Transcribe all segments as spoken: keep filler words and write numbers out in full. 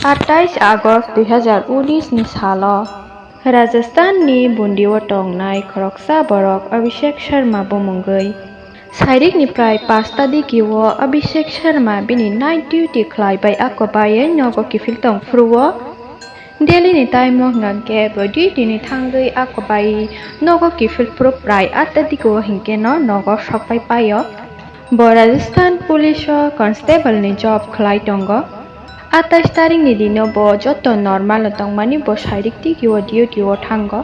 Atais August dui hazar unis ni salo Rajasthan ni Bundi o tongnai khoroksa borok Abhishek Sharma bumungwi sairikni prai pasta digi o Abhishek Sharma bini night duty khlai bai ako baiwi nogo kiphil tong phuru o Delhi ni time o hwnkha khe bo duty ni thangwi ako bai nogo kiphil phuru prai atta digi o hinkhe no nogo sok pai pai o. Bo Rajasthan Police o constable ni job khlai tongo. Atais tarik ni dino bo joto normal no tongmani bo sairik tigi o duty o thango.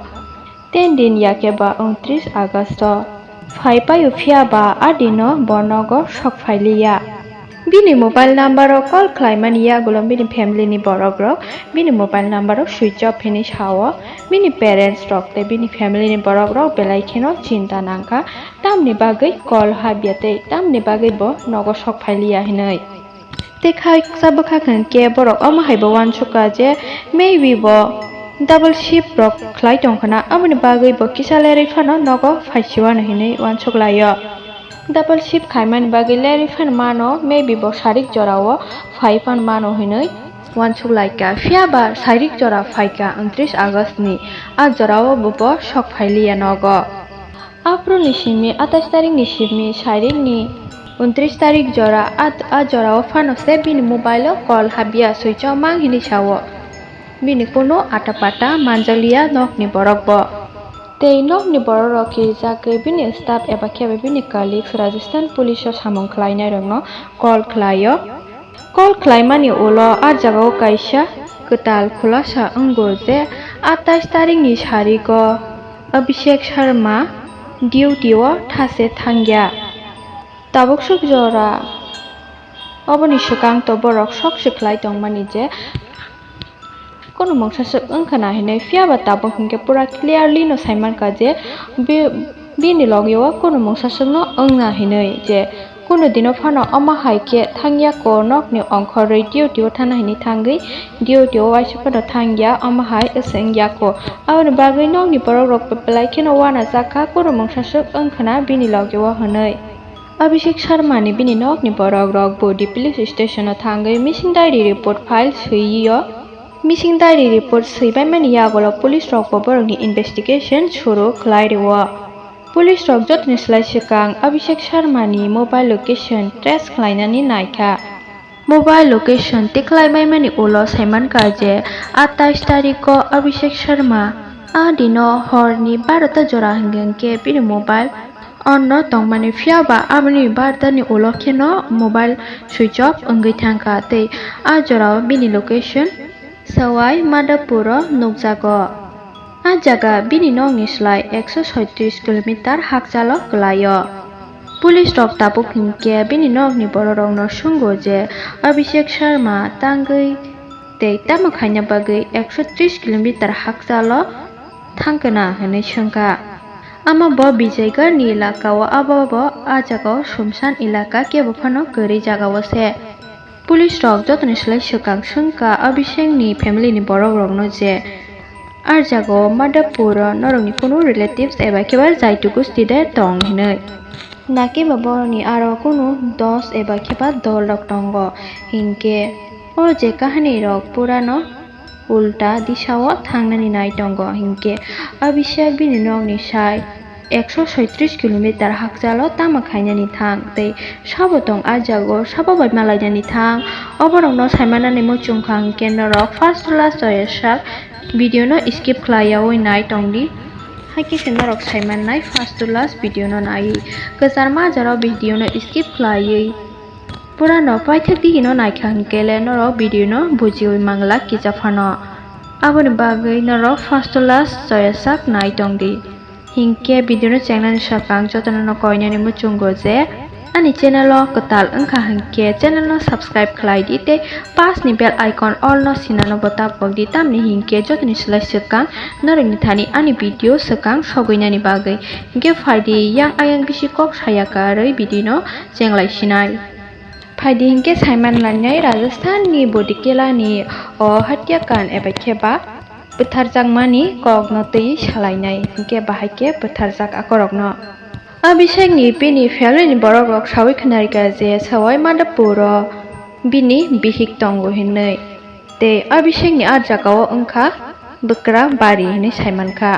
Ten din ya khe ba ungtris August o phai pai o phiya ba a dino bo nogo sok phai liya. Bini mobile number o call khlai mani yagulo bini family ni borok rok bini mobile number o switch off hinwi sao. Bini parents rok tei bini family ni borok rok belai kheno chinta nangkha. Tamni bagwi call habya tei tamni bagwi bo nogo sok phai liya hinwi. Tei khaiksa bwkha hwnkhe borok omo hai bo uansukha je maybe bo double shift rok khlai tongkhwna, aboni bagwi bo kisa lerwi phano nogo phaisiwano hinwi uansuk laio. Double shift khaimani bagwi lerwi phano mano, maybe bo sarik jorao phai phano mano hinwi uansuk laikha. Phiya ba sarik jora phaikha ungtris August ni, a jorao bo, bo sok phai liya nogo. Aphuru ni simi atais tarik ni simi sairik ni ungtris tarik jora a, a jora o phano se bini mobile o call habya switch off mang hinwi sao. Bini kunu ata pata manjakliya nok ni borok bo. Tei nok ni borok rok kirijagwi bini staff eba khe bini colleagues Rajasthan Police o samung khlainai rok no call khlai o. Call khlaimani ulo a jagao kaisa kwtal khulasa wngo je atais tarikni sarigo Abhishek Sharma duty-o thase thangya. Tabuk swk jora oboni swkang to borok sok se khlai tongmani je kunu mungsa swk wngkha na hinwi, phiya ba tabuk hinkhe pura clearly no saimankha je bi-, bini logi o kunu mungsa swk no wngna hinwi je kunu dino phano omo hai khe thangya ko, nokni ongkhorwi duty o thana hinwi thangwi duty o waisa phano thangya, omo hai wngya ko. Aboni bagwi nokni borok rok belai kheno uanajak kha, kunu mungsa swk wngkha na bini logi o hinwi. Abhishek Sharma ni bini nokni borok rok Bodi police station o thangwi missing diary report file swiwi o. Missing diary report swibaimani yagulo police rok bo borokni investigation suru khlai rwo. Police rok jotoni slai swkang Abhishek Sharma ni mobile location trace khlainani naikha. Mobile location tikhlai maimani ulo saimankha je atais tariko Abhishek Sharma a dino horni barota jora hwnkhe bini mobile onno tongmani, phiya ba aboni barota ni ulo kheno mobile switch off wngwi thangkha tei a jorao bini location Sawai Madhopuro nukjago. A jaga bini nokni slai ekso soitris kilometer hakchalo kwlaio. Police rok tabuk hinkhe bini nokni bororokno swngo je Abhishek Sharma tangwi tei tamo khaina bagwi ekso tris kilometer hakchalo thangkana hinwi swngkha. Ama bo Vijaygarh ni elaka o, abo bo a jaga o sumsan elaka, kebo phano kwrwi jaga o se. Police rok jotoni slai swkang swngkha Abhishek ni family ni borok rokno je a jaga o Madhopur o norokni kunu relatives eba khe ba jaitu gusti de tong hinwi. Nakiba borokni aro kunu dos eba khe ba dol rok tongo, hinkhe o je kahani rok purano ulta disao thangnani nai tongo, hinkhe Abhishek bini nokni sai ekso soitris kilometer hakchalo tamo khainani thang tei sabo tong a jago sabo bai malainani thang. Oborokno saimanani muchungkha hinkhe norok first to last joya sak video no skip khlaiyawi nai tongdi. Haikhe se norok saimannai first to last video no naiwi, kwcharma jora video no skip khlaiwi. Purano paithak di hino naikha hinkhe le norok video no bujiwi manglak kisa phano. Aboni bagwi norok first to last joya sak nai tongdi. Hinkhe video no chengnani swkang jotono no koinani muchungo je ani channel o kwtal wngkha hinkhe channel no subscribe khlai di tei pas ni bell icon all no sinano bo tapok di, tamni hinkhe jotoni slai swkang norokni thani ani video swkang sogwinani bagwi. Hinkhe phaidi yang ayang bisi kok saya karwi video no chenglai sinai. Phaidi hinkhe saiman lainai Rajasthan ni Bodikela ni o Hatya Kand eba khe ba bwtharjakmani kokno twi salainai hinkhe bahai khe bwtharjak akorokno. Abhishek ni bini family ni borok rok sawi khwnarikha je sawai Madhopur o bini bihik tongo hinwi. Tei Abhishek ni a jagao wngkha bwkra bari hinwi saimankha.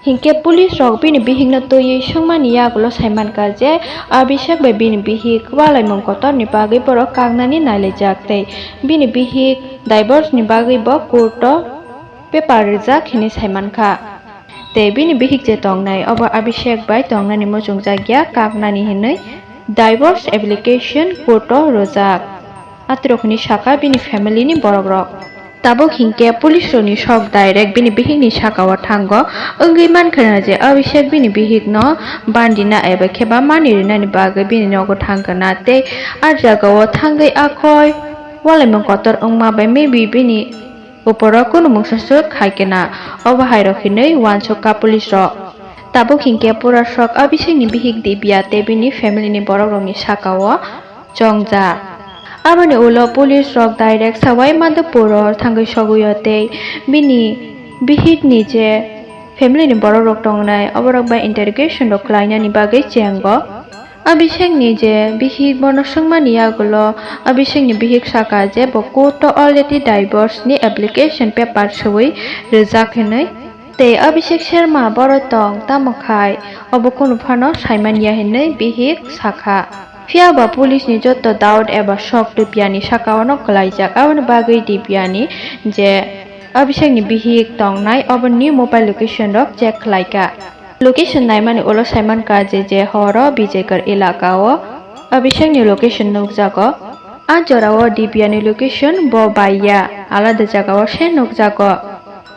Hinkhe police rok bini bihikno twiwi swngmani yagulo saimankha je Abhishek bai bini bihik kwbalaimung kotorni bagwi borok kaknani nailaijak tei bini bihik divorce ni bagwi bo court o paper rijak hinwi saimankha. Tei bini bihik je tongnai obo Abhishek bai tongnani muchungjak ya kaknani hinwi divorce application court o rwjak. Atrok hinwi sakha bini family ni borok rok. Tabuk hinkhe police rokni sok direct bini bihikni sakao thango, wngwi mankha je Abhishek bini bihikno bandina eba khe ba mani rinani bagwi bini nogo thangkha na tei a jagao thangwi akhoi walaimung kotor wngma bai maybe bini uporo kunu mungsa swk khaikhe na, obo hairok hinwi uansukha police rok. Tabuk hinkhe pura sok Abhishek ni bihik Divya tei bini family ni borok rokni sakao chongjak. Aboni ulo police rok direct sawai Madhupur o thangwi sogwi o tei bini bihik ni je family ni borok rok tongnai oborok bai interrogation rok khlainani bagwi chengo. Abhishek ni je bihik bono swngmani yagulo Abhishek ni bihik sakha je bo court o already divorce ni application paper swiwi rijak hinwi. Tei Abhishek Sharma boro tong tamo khai obo kunu phano saimanya hinwi bihik sakha. Phiya ba police ni joto doubt eba sok Divya ni sakao no kwlaijak, aboni bagwi Divya ni je Abhishek ni bihik tongnai oboni mobile location rok check khlaikha. Location naimani ulo saimankha je je horo Vijaygarh elaka o Abhishek ni location nukjago. A jora o Divya ni location bo bai ya, alada jaga o se nukjago.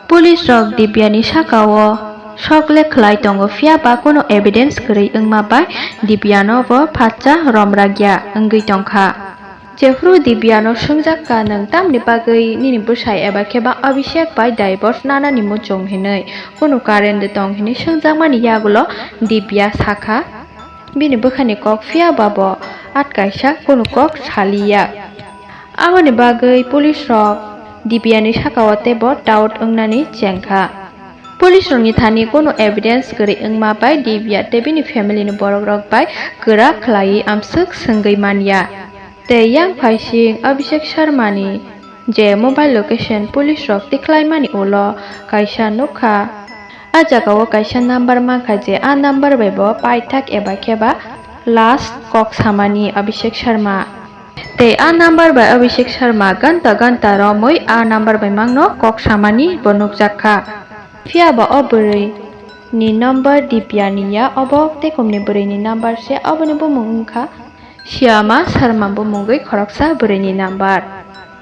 Police rok Divya ni sakao sok le khlai tongo, phiya ba kunu evidence kwrwi wngma bai Divya no bo phatsa romrak ya wngwi tongkha. Jephru Divya no swngjak kha, "Nwng tamni bagwi nini bwsai eba khe ba Abhishek bai divorce nanani muchung?" hinwi, "Kunu current de tong?" hinwi swngjakmani yagulo Divya sakha, bini bwkhani kok phiya ba bo at kaisa kunu kok saliya. Aboni bagwi police rok Divya ni sakao teibo doubt wngnani chengkha. Police rokni thani kunu evidence kwrwi wngma bai Divya tei bini family ni borok rok bai kwrak khlaiwi amswk swngwi manya. Tei yang phaising Abhishek Sharma ni je mobile location police rok tikhlaimani ulo kaisa nukha. A jagao kaisa number mankha je a number bai bo paithak eba khe ba last kok samani Abhishek Sharma. Tei a number bai Abhishek Sharma ganta ganta romwi a number bai mangno kok samani bo nukjakha. Phiya ba o bwrwi ni number Divya ni ya, obo tekomni bwrwi ni number se, oboni bumung wngkha Shyama Sharma bumungwi khoroksa bwrwi ni number.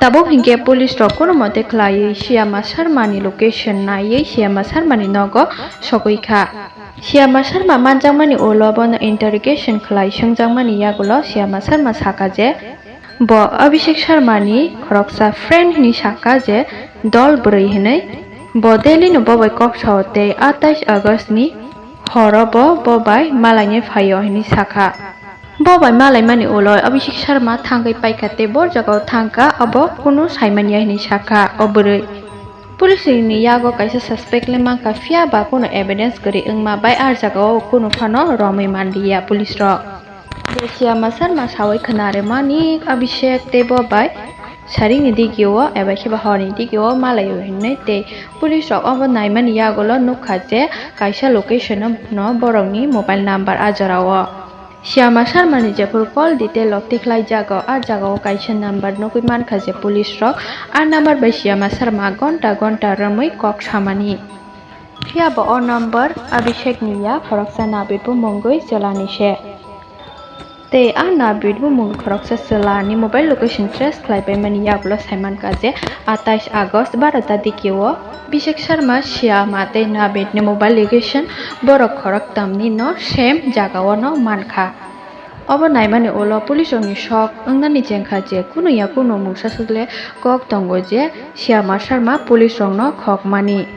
Tabuk hinkhe police rok kunu mote khlaiwi Shyama Sharma ni location naiwi Shyama Sharma ni nogo sogwi kha. Shyama Sharma manjakmani ulo bono interrogation khlai swngjakmani yagulo Shyama Sharma sakha je bo Abhishek Sharma ni khoroksa friend hinwi sakha je dol bwrwi hinwi. Bo Delhi no bo bai kok sao tei atais August ni horo bo bo bai malainai phaio hinwi sakha. Bo bai malaimani ulo Abhishek Sharma thangwi paikha tei bo jagao thangkha, abo kunu saimanya hinwi sakha o bwrwi. Police ni yago kaisa suspect le mankha, phiya ba kunu evidence kwrwi wngma bai a jagao kunu phano romwi manliya police rok. Je Shyama Sharma sawi khna rwmani Abhishek tei bo bai saringni digio eba khe ba horni digio malaio hinwi tei police rok obo naimani yagulo nukha je kaisa location no borokni mobile number a jorao. Shyama Sharma ni jephuru call detail rok tikhlai jago, a jagao kaisa number nugwi mankha je police rok a number bai Shyama Sharma gonta gonta romwi kok samani. Phiya bo o number Abhishek ni ya, khoroksa Navid bo mungwi chwla ni se. Tei a Navid bo mungwi khoroksa chwla ni mobile location trace khlai paimani yagulo saimankha je atais August barota dikio Abhishek Sharma, Shyama tei Navid ni mobile location borok khoroktam ni no same jagao no mankha. Obo naimani ulo police rokni sok wngnani chengkha je kunu ya kunu mungsa swk le kok tongo je Shyama Sharma police rokno khokmani.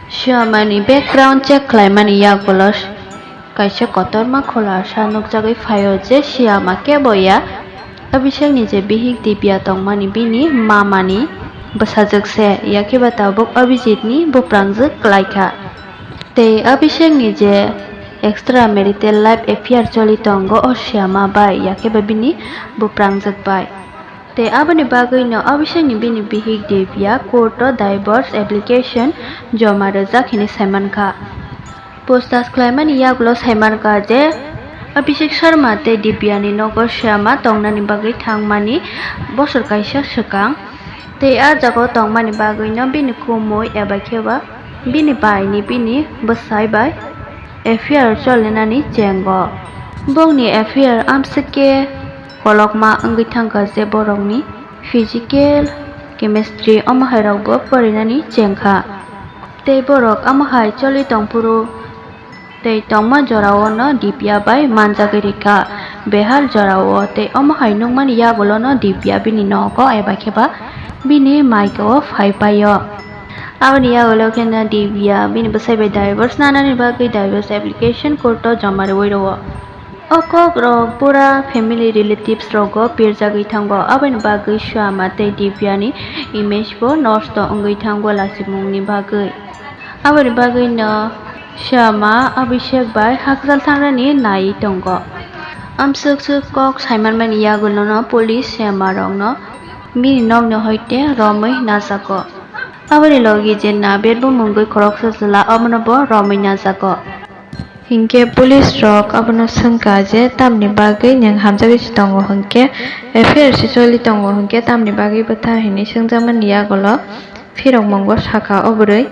Shyamani background check khlaimani yagulo kaisa kotorma khulasa nukjagwi phaio je Shyama kebo ya Abhishek ni je bihik Divya tongmani bini mamani bwsajwk se, yakhe ba tabuk Abhijit ni buprangjwk klaikha. Tei Abhishek ni je extra marital life affair choli tongo o Shyama bai, yakhe ba bini buprangjwk bai. Tei aboni bagwino Abhishek ni bini bihik Divya court o divorce application joma rwjak hinwi saimankha. Puchtas khlaimani yagulo saimankha je Abhishek Sharma tei Divya ni nogo Shyama tongnani bagwi thangmani bosor kaisa swkang. Tei ah jagao tongmani bagwino bini kumui eba kheba bini bai ni bini bwsai bai affair cholinani chengo. Bongni affair amswk khe kolokma wngwi thangkha je borokni physical, chemistry omo hai rokbo porinani chengkha. Tei borok omo hai choli tongphuru tei tongma jorao no Divya bai manjagwi rikha. Behal jorao tei omo hai nukmani yagulo no Divya bini nogo eba kheba bini maikao phai paio. Aboni yagulo kheno Divya bini bwsai bai divorce nanani bagwi divorce application court o joma rwui rwo. O kok rok pura family relatives rogo pirjagwi thango, aboni bagwi Shyama tei Divya ni image bo nosto wngwi thango lachimungni bagwi. Aboni bagwi no Shyama Abhishek bai hakchal thangnani nai tongo. Amswk swk kok saimanmani yagulo no police Shyama rokno bini nokni hoite romwi najago. Aboni logi je Nabed bumungwi khoroksa chwla omono bo romwi najago. Hinkhe police rok abono swngkha je tamni bagwi nwng hamjagwi se tongo hinkhe affair se choli tongo hinkhe tamni bagwi bwtha hinwi swngjakmani yagulo phirokmung bo sakha o bwrwi.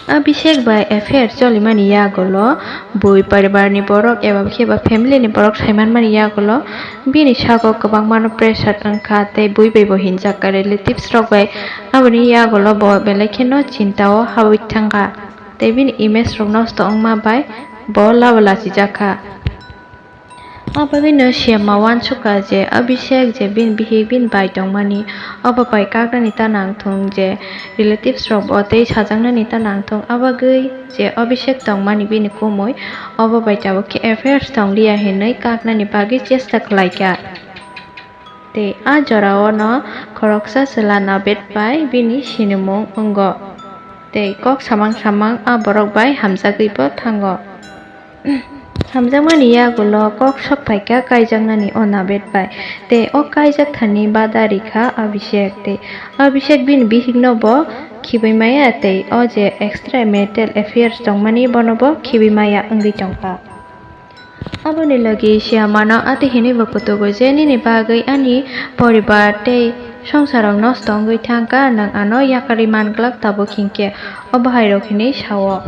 Abhishek bai affair cholimani yagulo bui paribar ni borok eba khe ba family ni borok saimanmani yagulo bini sago kwbangmano pressure wngkha tei bui bai bo hinjakha relatives rok bai aboni yagulo bo belai kheno chinta o habwi thangkha. Tei bini image rok nosto wngma bai bo labo lachijak kha. Abagwino Shyama uansukha je Abhishek je bini bihik bini bai tongmani obo bai kaknani ta nangthung je relatives rok bo tei sajaknani ta nangthung abagwi je Abhishek tongmani bini kumui obo bai tabuk khe affairs tongliya hinwi kaknani bagwi chesta khlaikha. Tei a jorao no khoroksa chwla Nabed bai bini sinimung wngo. Tei kok samang samang a borok bai hamjagwi bo thango. Hamjakmani yagulo kok sok phaikha kaijaknani o Nabed bai. Tei o kaijak thani bada rikha Abhishek. Tei Abhishek bini bihikno bo khibwi maya tei o je extra marital affairs tongmani bono bo khibwi maya wngwi tongkha. Aboni logi Shyamano ati hinwi bo kutugo je nini bagwi ani poribar tei songsarrok nosto wngwi thangkha, nwng ano yakarwi manglak tabuk hinkhe o bahairok hinwi sao.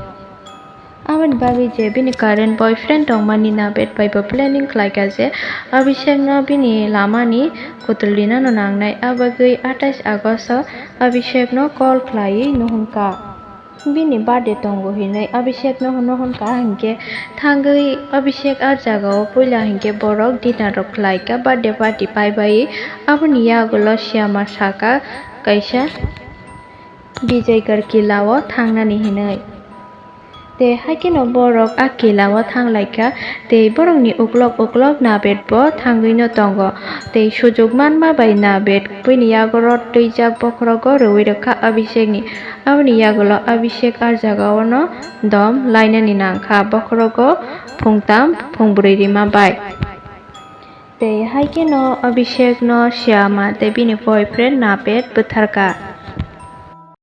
Aboni bagwi je bini current boyfriend tongmani Nabed bai bo planning khlaikha je Abhishekno bini lamani kutul rinano nangnai, abagwi atais August o Abhishekno call khlaiwi nuhunkha. Bini birthday tongo hinwi Abhishekno hwnwi hwnkha hinkhe thangwi Abhishek a jagao puila hinkhe borok dinner rok khlaikha birthday party paibai. Aboni yagulo Shyama sakha kaisa Vijaygarh kila o thangnani hinwi. Tei haikheno borok a kila o thanglaikha. Tei borokni uklok uklok Nabed bo thangwino tongo. Tei sujuk manma bai Nabed buini yago rot twijak bokhorogo rwui rwkha Abhishekni. Aboni yagulo Abhishek a jagao no dom lainani nangkha bokhorogo phungtam phungbrwi rima bai. Tei haikheno Abhishekno Shyama tei bini boyfriend Nabed bwtharkha.